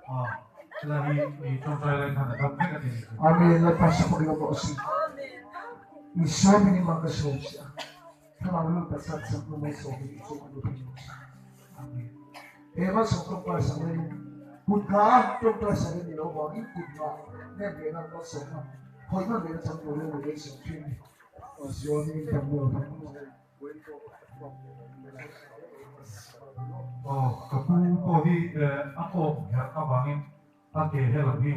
Helai hi i tawngtai lai khan a dam vek a ni. Amen Lalpa sapak lo pawh a si. Isua min in mang ka sawm si a. Thlarau lut a chan sak nu mai sawm in i chung a nu thei lo si. Amen. He ma sawm tawngtai sak lai in kut nga tawngtai sak in ni lo vangin kut nga nem ve nan ma sawm a. Hawi man ve na chang tur in ni sawm thin ni. Isua min in tam lo thang. Aw ka pu pawh hi a kawng herh avangin a ke helam hi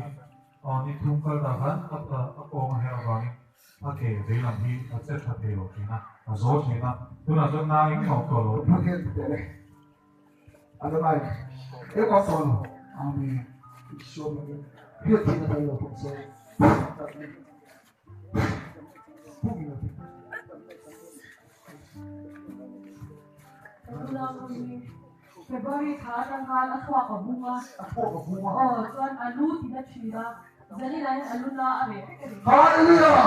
aw ni thum kal dah khan a kawng a herh avangin a ke veilam hi a che tha thei lo thin a, a zawl thin a, tunah chuan na engmah awm tawh lo. Pathian ti teh le. Adonai engmah awm tawh lo. Amen. Isua hmingin hriat thihna tel lo pawh se. February thla atang khan a thluak a bung a. A thluak a bung a. Aw chuan a lu ti na thin a. Zanin ah hian a lu na a reh vek a ni. Hallelujah!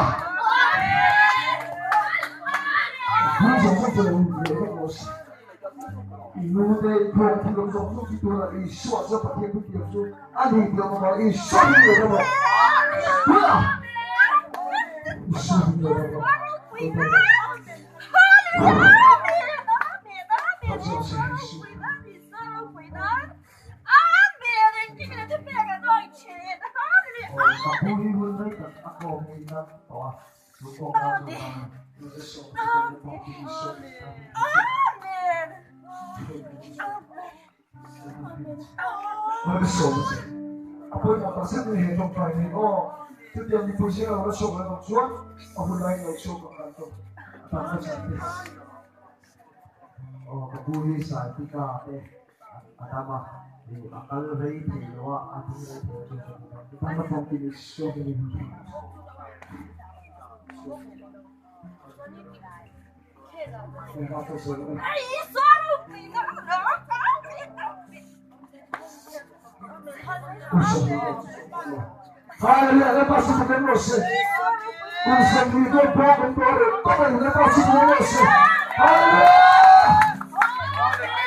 Lu zawng zawng chu lo in reh vek rawh se. I lu te i thluak thil awm zawng zawng chu tunah Isua chuan Pathian thutiam chu a ni tih awm a, Isua hi ni lo maw? Tunah Isua hi ni lo maw? Ka pu hi hun rei tak a kawm in a tawh a, chu pawh kha chu Ka sawm a che. A pawimawh tak zet mai he tawngtai hi aw. Chutiang mipui zing a lo la chhuak leh bawk chuan a hun laiin lo chhuak ang kan tawng a tam ka chan te. Aw ka pu hi Saitika te a dam a, ih a kal rei thei lo a, a ding rei thei lo chu ka ti dam. Tang ka tawng tin i sawm in i hun thei. Hallelujah, Lalpa si Pathian rawh se. Kum 70 dawn pawh kan tuar reng tawp a ni, Lalpa si Pathian rawh se. Hallelujah!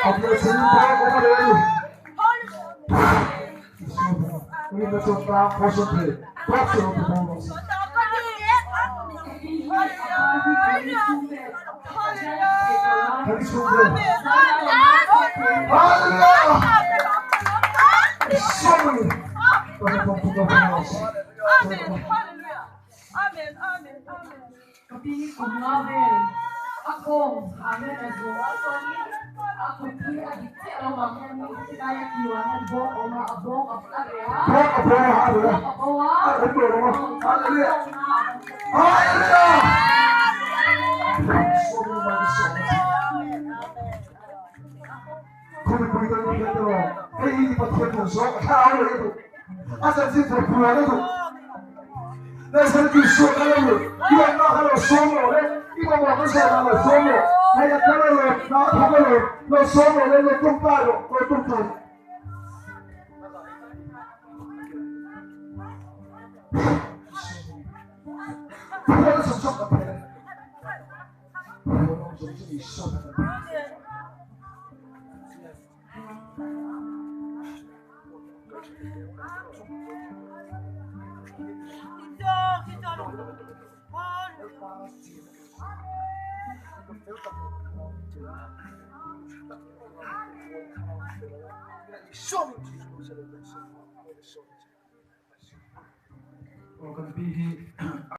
A bial chhungin pawh awm a reh a ni. Rinna chuan tlang pawh sawn thei, tawp se lo ti bawk rawh se. Kan chhungte. Hallelujah! Sorry. Ka pi kum nga vel a khawng Amen a zawh a chuanin a kut hi a dik chiah lo vang hian mi helai a kiu ah hian bawng a awm a, a bawng a a reh a. Bawng a bawng a a reh a. Bawng a bo a. A reh tawh lo a. Hallelujah. Hallelujah. Khawmipui kan ni hian tiraw hei hi Pathian duh zawk a thlarau leh a duh a chanchin thar phuan a duh Nazareth Isua kha lo pianna kha lo sawm rawh le i mamawh kan zawhna lo sawm rawh hei a kal alawm hna a thawk alawm lo sawm rawh le lo tawngtai rawh lo tawngtai rawh. Phuan a chawm chawm kan thei a ni. Phuan awm zawng chu Isua kha kan thei. Aw kan pi hi